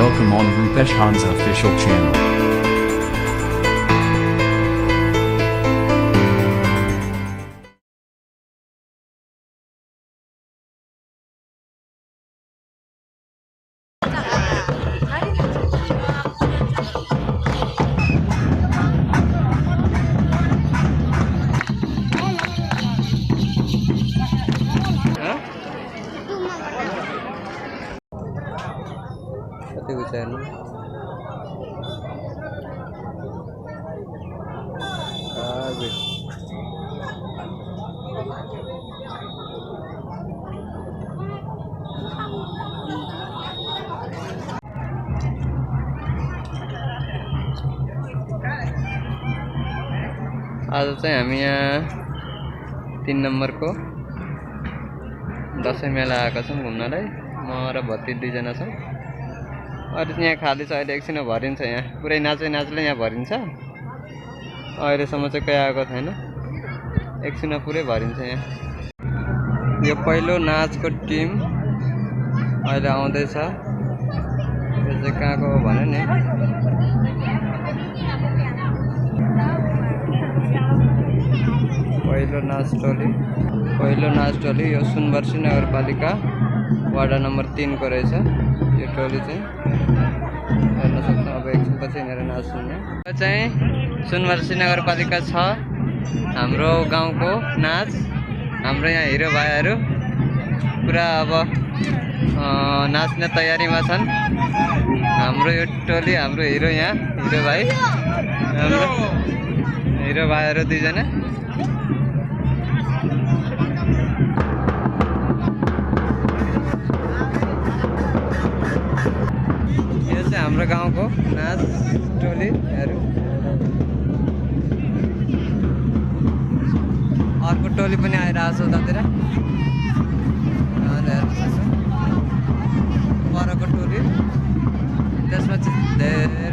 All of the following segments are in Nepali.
welcome on Rupesh Hansda official channel. आज चाहिँ हामी यहाँ 3 नम्बरको दसैँ मेला आएका छौँ घुम्नलाई। म र भत्ती 2 जना छौँ। अहिले चाहिँ यहाँ खाली छ, अहिले एकछिनमा भरिन्छ। यहाँ पुरै नाच्दै यहाँ भरिन्छ। अहिलेसम्म चाहिँ कोही आएको छैन, एकछिनमा पुरै भरिन्छ यहाँ। यो पहिलो नाचको टिम अहिले आउँदैछ। यो चाहिँ कहाँको हो भने नि पहिलो नाच टोली यो सुनवर्षी नगरपालिका वार्ड नम्बर 3 को रहेछ। यो टोली चाहिँ हेर्न सक्छौँ। अब एकछिनपछि यिनीहरू नाच्छन्। यो चाहिँ सुनवर्षी नगरपालिका 6 हाम्रो गाउँको नाच। हाम्रो यहाँ हिरो भाइहरू पुरा अब नाच्ने तयारीमा छन्। हाम्रो यो टोली, हाम्रो हिरो यहाँ हिरो भाइ, हाम्रो हिरो भाइहरू 2 जना। यो चाहिँ हाम्रो गाउँको नाच टोलीहरू। अर्को टोली पनि आइरहेको छ उतातिर, परको टोली। त्यसपछि धेरै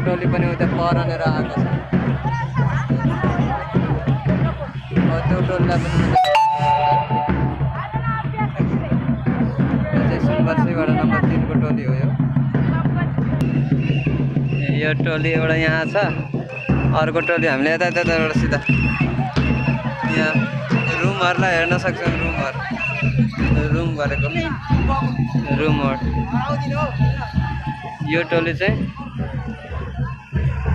टोली पनि उता परनेर आएको छ। त्यो टोलीलाई पनि सुनवर्षीबाट नम्बर 3 को टोली हो यो टोली एउटा यहाँ छ। अर्को टोली हामीले यताबाट सिधा यहाँ रुमहरूलाई हेर्न सक्छौँ। रुम गरेको रुमहरू यो टोली चाहिँ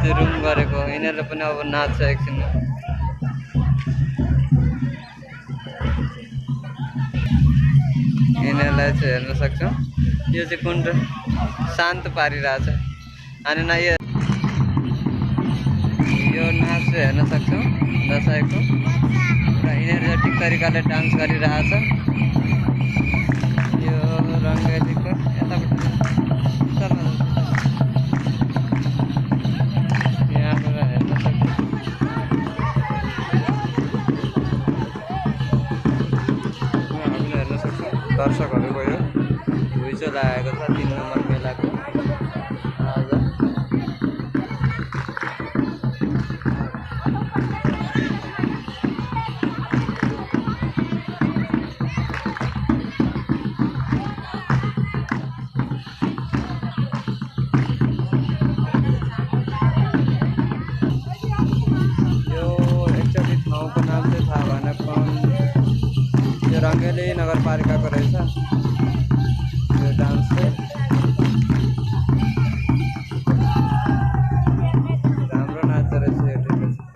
त्यो रुम गरेको यिनीहरूले पनि अब नाच्छ एकछिन। यिनीहरूलाई चाहिँ हेर्न सक्छौँ। यो चाहिँ कुन शान्त पारिरहेछ अनि न यो नाच चाहिँ हेर्न सक्छौँ दसैँको र यिनीहरू चाहिँ ठिक तरिकाले डान्स गरिरहेछ। यो रङ्गलीको यताबाट यहाँबाट हेर्न सक्छौँ। हामीले हेर्न सक्छौँ दर्शकहरू गयो घुइँचो लागेको छ 3 नम्बर मेलाको आज। रङ्गेली नगरपालिकाको रहेछ यो डान्स चाहिँ। राम्रो नाच्दो रहेछ यो टिमले चाहिँ।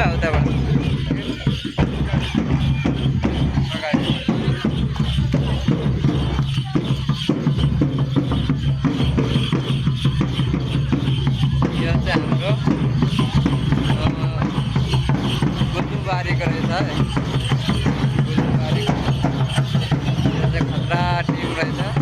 ल उताबाट यो चाहिँ हाम्रो गुल्मुबारीको रहेछ है गुल्मुबारीको यो चाहिँ खतरा टिम रहेछ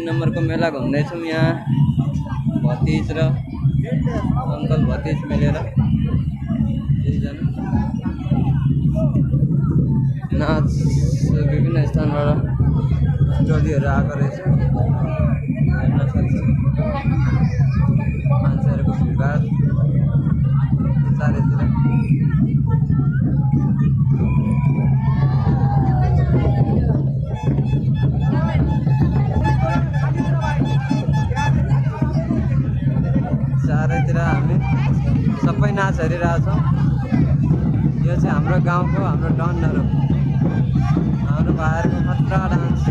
नम्बरको मेला घुम्दैछौँ यहाँ भतिज र अङ्कल भतिज मिलेर दुईजना नाच विभिन्न स्थानबाट टोलीहरू आएको रहेछ हेर्न सक्छ मान्छेहरूको भिडभाड चारैतिर चारैतिर हामी सबै नाच हेरिरहेछौँ यो चाहिँ हाम्रो गाउँको हाम्रो डनहरू हाम्रो भाइहरूको खतरा डान्स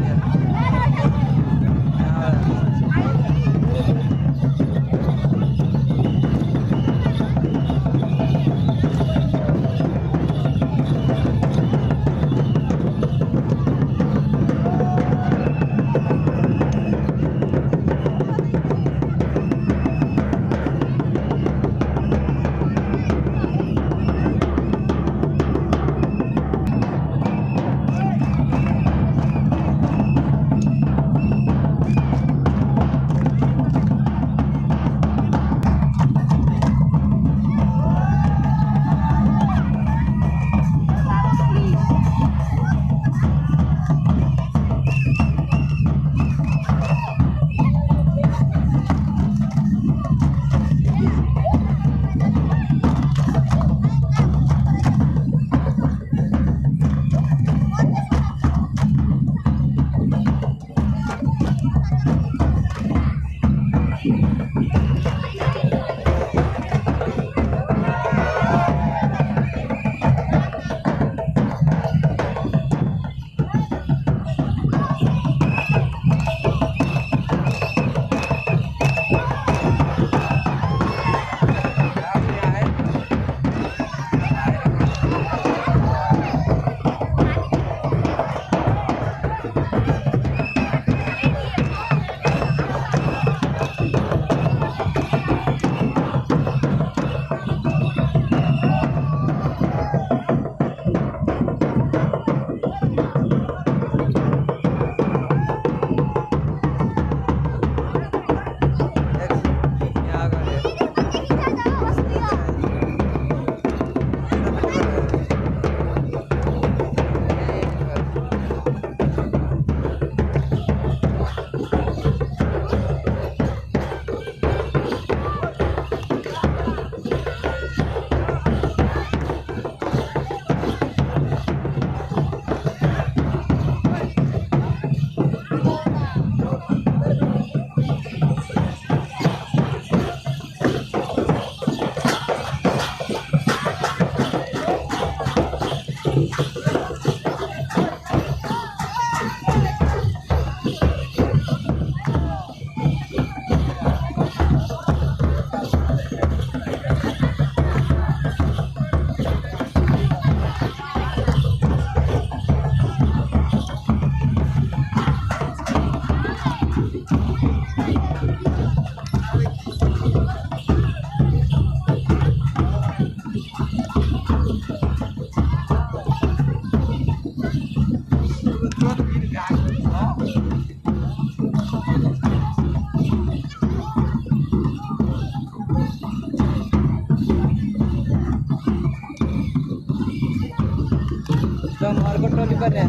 गर्ने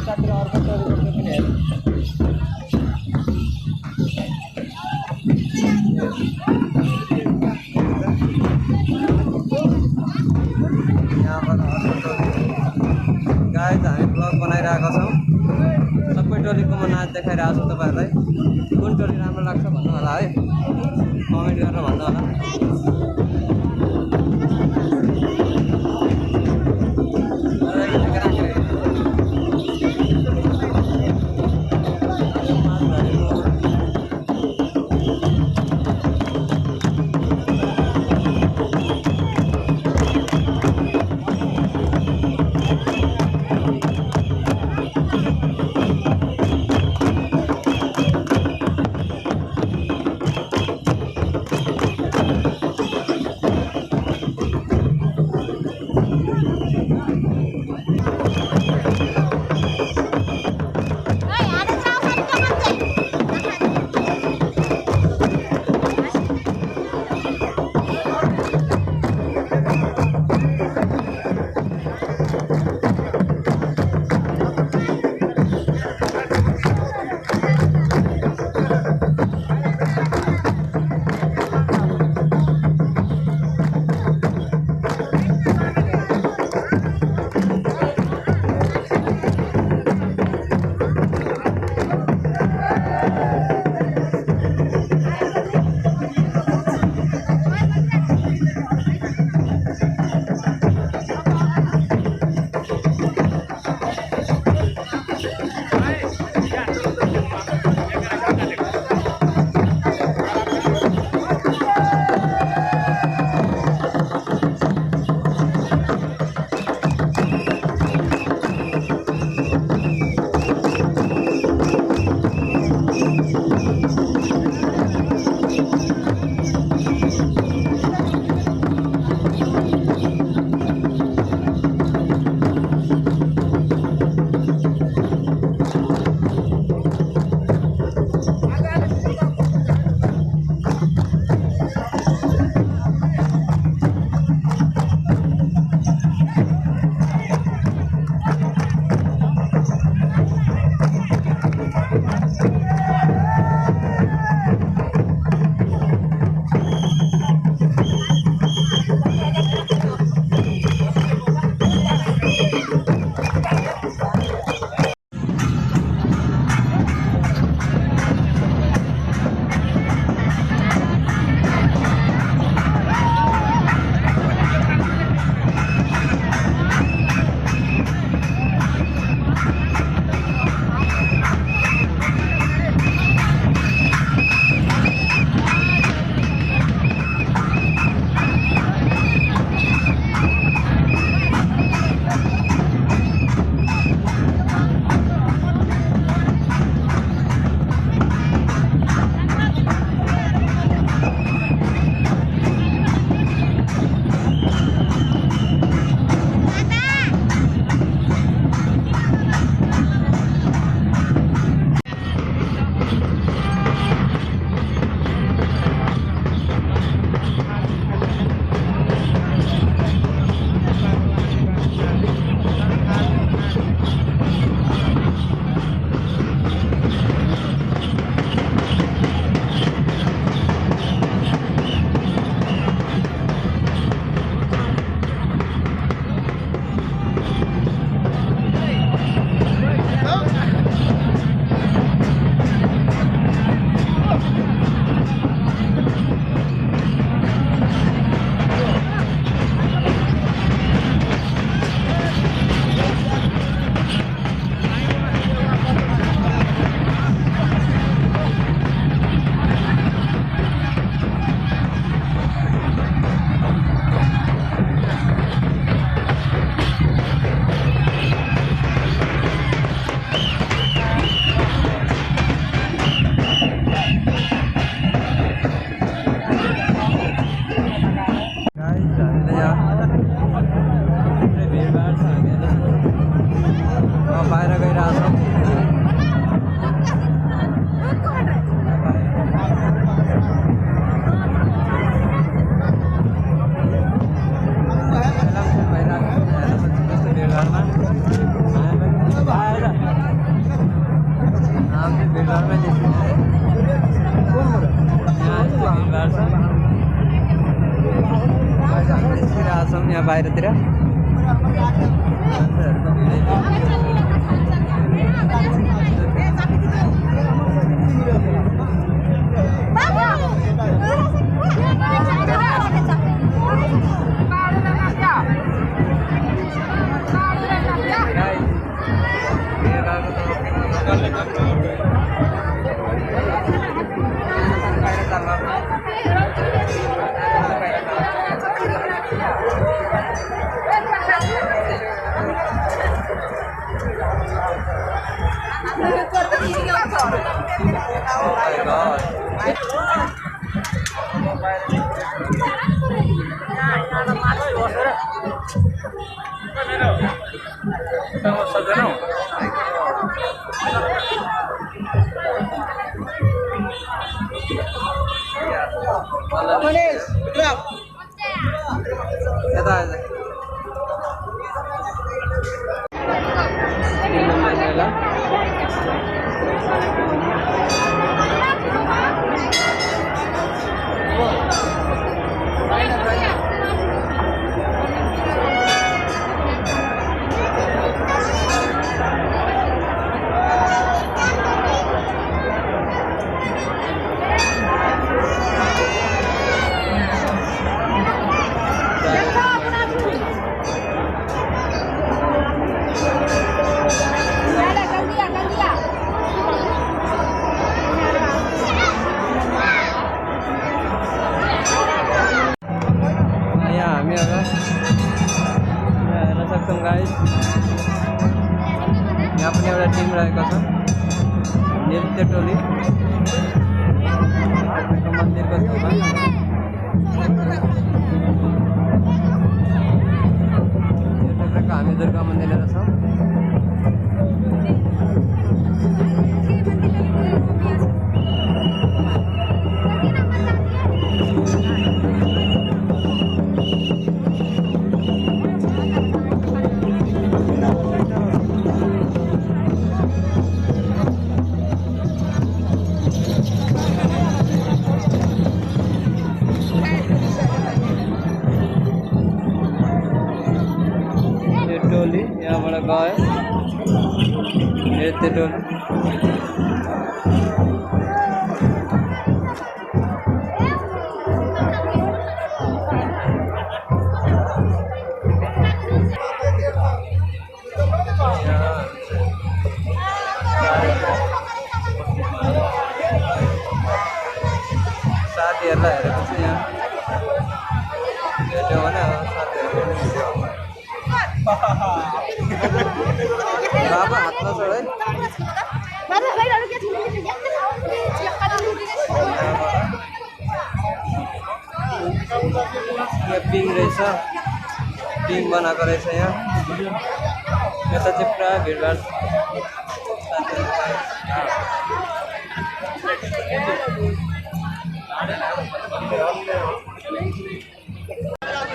साथी अर्को टोली गर्ने पनि हेर गाइज हामी ब्लग बनाइरहेका छौँ सबै टोलीको म नाच देखाइरहेको छु तपाईँहरूलाई कुन टोली राम्रो लाग्छ भन्नु होला है कमेन्ट गरेर भन्नु होला यहाँ बाहिरतिर यहाँ पनि एउटा टिम रहेको छ नृत्य टोली मन्दिरको छेउमा हामी दुर्गा मन्दिर छौँ यहाँबाट गयो नृत्य टोली साथीहरूलाई हेरेको छु यहाँ भेट्यो भने बाबा हातमा छ है पिङ रहेछ पिङ बनाएको रहेछ यहाँ यता चाहिँ पुरा भिडभाड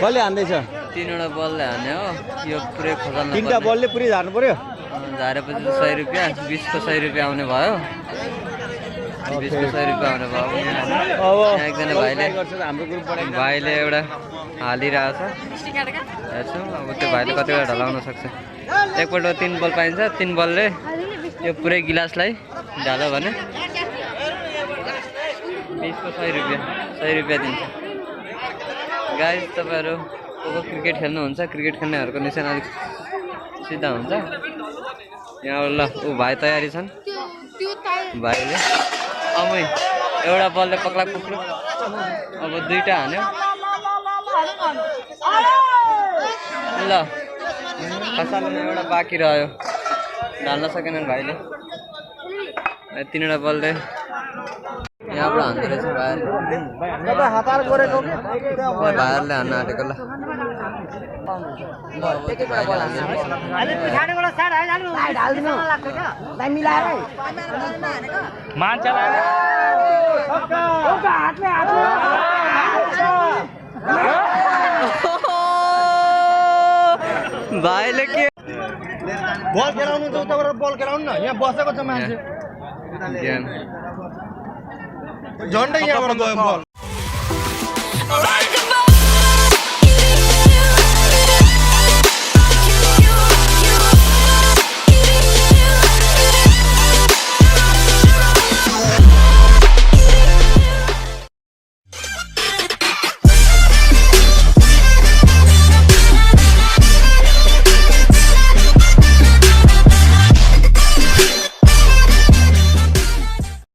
बलले हान्दैछ तीनवटा बलले हान्यो हो यो पुरै खोज्नु तीनटा बलले पुरै झार्नु पर्यो झारेपछि 100 रुपैयाँ 20 को 100 रुपैयाँ आउने भयो 20 को 100 रुपैयाँ आउने भयो अब एकजना भाइले हाम्रो ग्रुपबाट भाइले एउटा हालिरहेको छ हेर्छु अब त्यो भाइले कतिवटा ढलाउन सक्छ एकपल्ट 3 बल पाइन्छ 3 बलले यो पुरै गिलासलाई ढाल्यो भने 20 को 100 रुपैयाँ दिन्छ गाइस तपाईहरु को क्रिकेट खेल्नुहुन्छ क्रिकेट खेल्नेहरुको निशान अलिक सिधा हुन्छ यहाँ ल उ भाइ तयारी छन् भाइले अमै एउटा बलले पक्ला पुक्रो अब दुईटा हान्यो ल खसाल्न एउटा बाँकी रह्यो ढाल्न सकेनन् भाइले तीनवटा बलले यहाँबाट हान्दो रहेछ भाइहरूले हान्न आँटेको ल भाइले के बल खेलाउनु त बल खेलाउनु न यहाँ बसेको छ मान्छे गेम झन्डै यहाँबाट गयो बल